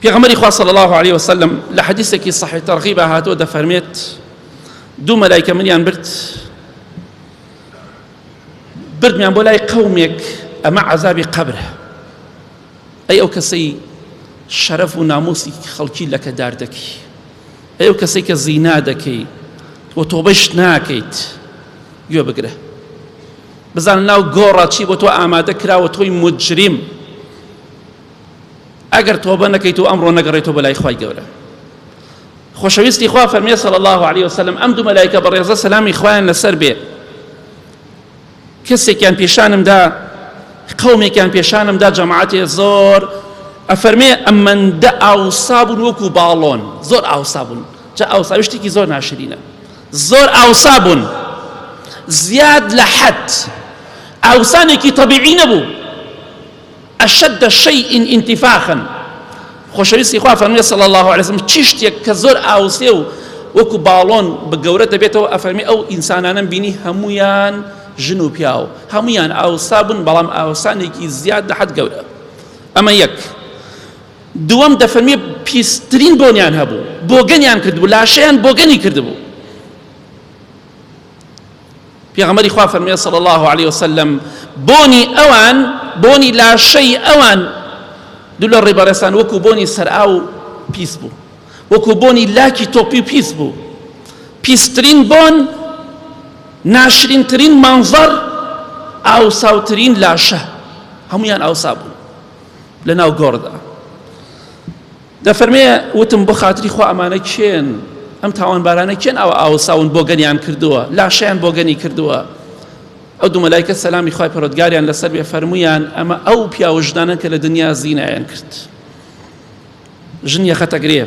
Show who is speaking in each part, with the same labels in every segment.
Speaker 1: پێغەمبەری خوا صلی الله علیه وسلم لە حەدیثێکی صحیح تەرغیبا هاتووە دەفەرمێت دوو مەلایکە منیان برد بردمیان بۆ لای قەومێک ئەمە عەزابی قەبرە ئەی ئەو کەسەی شەرەف و ناموسی خەڵکی لەکەدار دەکەی ئەی ئەو کەسەی کە زینا دەکەی و تۆبەش ناکەیت گوێ بگرە بزانە ناو گۆڕە چی بۆ تۆ ئامادە کراوە تۆی مجریم ئەگەر تۆبە نەکەیت و ئەمڕۆ نەگەڕێیتەوە بەلای خوای گەورە. خۆشەویستی خوا فەرمیێ صلی الله علیه وسلم ئەم دوو مەلایکە بەڕێزە سەلامی خوایان لەسەر بێ کەسێکیان پیشانم دا قەومێکیان پێشانم دا جەماعەتێ زۆر ئەفەرمێ ئەمەندە ئاوسا بوون وەکو باڵۆن زۆر ئاوسا بوون جا ئاوساوی شتێکی زۆر ناشرینە زۆر ئاوسا بوون زیاد لە حەد ئاوسانێکی تەبیعی نەبوو اشد شیء انتفاخا خۆشەویستی خوا فەرمووی صلی اللە علیه وسلم چی شتێک کە زۆر ئاوسێ و وەکو باڵۆن بە گەورە دەبێتەوە ئەفەرمی ئەو ئینسانانەم بینی هەمویان ژن و پیاو هەمویان ئاوسا بوون بەڵام ئاوسانێکی زیاد لە حەد گەورە ئەمە یەک دووەم دەفەرمی پیسترین بۆنیان هەبوو بۆگەنیان کردبوو لاشەیان بۆگەنی کردبوو پێغەمبەری خوا فەرمووی صلی اللە علیه وسلم بۆنی ئەوان بۆنی لاشەی ئەوان دوو لە ڕێبەڕێسان وەکو بۆنی سەرئاو پیس بوو وەکو بۆنی لاکی تۆپی پیس بوو پیسترین بۆن ناشرینترین مانزەر ئاوساوترین لاشە هەمویان ئاوسا بوون لە ناو گۆڕدا دەفەرمێ، وتم، بۆ خاتری خوا ئەمانە کێن؟ ئەم تاوانبارانە کێن ئاوا ئاوساون بۆگەنیان کردووە، لاشەیان بۆگەنی کردووە؟ ئەو دوو مەلایکە سەلامی خوای پەروەردگاریان لەسەر بێ فەرموویان، ئەمە ئەو پیاو و ژنانەن کە لە دنیا زینایان کرد. ژن یەخەتەگرێ.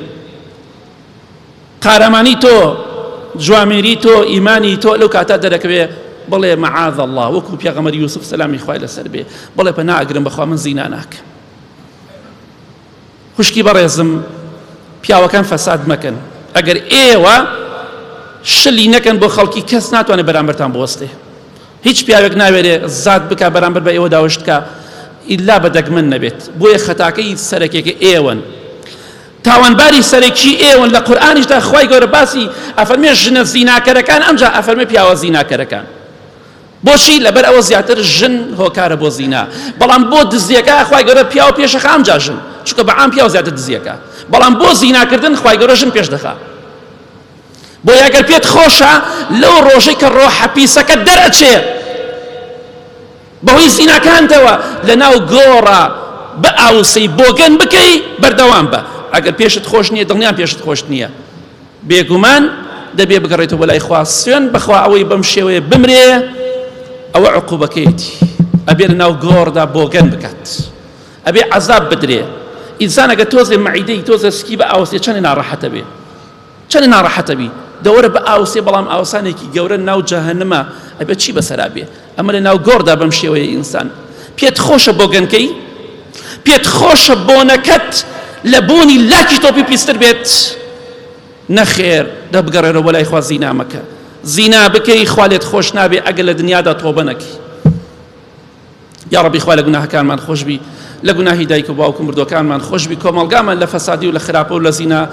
Speaker 1: قارەمانی تۆ، جوامێری تۆ، ئیمانی تۆ لەو کاتە دەرەکەوێ بڵێ معاذ اللە وەکو پێغەمبەر یوسف سەلامی خوای لەسەر بێ بڵێ پەنا ئەگرم بەخوا من زینا ناکەم. خوشکی بەڕێزم پیاوەکان فەساد مەکەن ئەگەر ئێوە شلی نەکەن بۆ خەڵکی کەس ناتوانێت بەرامبەرتان بوەستێ هیچ پیاوێک ناوێرێ زات بک بەرامبەر بە ئێوە داوشت بکە ئیلا بە دەگمەن نەبێت بۆیە خەتاکەی سەرەکێکە ئێوەن تاوانباری سەرەکی ئێوەن لە قورئانیشدا خوای گەورە باسی ئەفەرمێ ژنە زیناکەرەکان ئەمجا ئەفەرمێ پیاوە زیناکەرەکان بۆچی؟ لەبەر ئەوە زیاتر ژن هۆکارە بۆ زینا بەڵام بۆ دزیەکە خوای گەورە پیاو پێشەخا ئەمجا ژن چونکە بە عام پیاو زیاتر دزیەکە بەڵام بۆ زیناکردن خوای گەورە ژن پێش دەخا بۆیە ئەگەر پێت خۆشە لەو ڕۆژەی کە ڕۆحە پیسەکە دەرئەچێ بەهۆی زیناکانتەوە لەناو گۆڕە بئاوسی بۆگەن بکەی بەردەوام بە ئەگەر پێشت خۆش نییە دڵنیام پێشت خۆش نییە بێگومان دەبێ بگەڕێتەوە بۆ لای خوا سوێن بەخوا ئەوەی بەم شێوەیە بمرێ ئەوە عقوبەکەیەتی ئەبێ لە ناو گۆڕدا بۆگەن بکات ئەبێ عەزاب بدرێ ئینسان ئەگە تۆزێ مەعیدەی تۆزێ سکی بە ئاوسێ چەندێ ناڕەحەتە بێ چەندێ ناڕەحەتە بی دەوەرە بە ئاوسێ بەڵام ئاوسانێکی گەورە ناو جەهەنمە ئەبێ چی بەسەرا بێ ئەمە لە ناو گۆڕدا بەم شێوەیە ئینسان پێت خۆشە بۆگەنکەی پێت خۆشە بۆنەکەت لە بۆنی لاکی تۆپی پیستر بێت نەخێر دە بگەڕێرەوە بۆ لای خوا زینا مەکە زینا بکەی خوا لێت خۆش نابێ ئەگەر لە دنیادا تۆبە نەکەی یا ڕەبی خوا لە گوناهەکانمان خۆشبی لە گوناهی دایک و باوک و مردوەکانمان خۆشبی کۆمەڵگامان لە فەسادی و لە خراپە و لە زینا.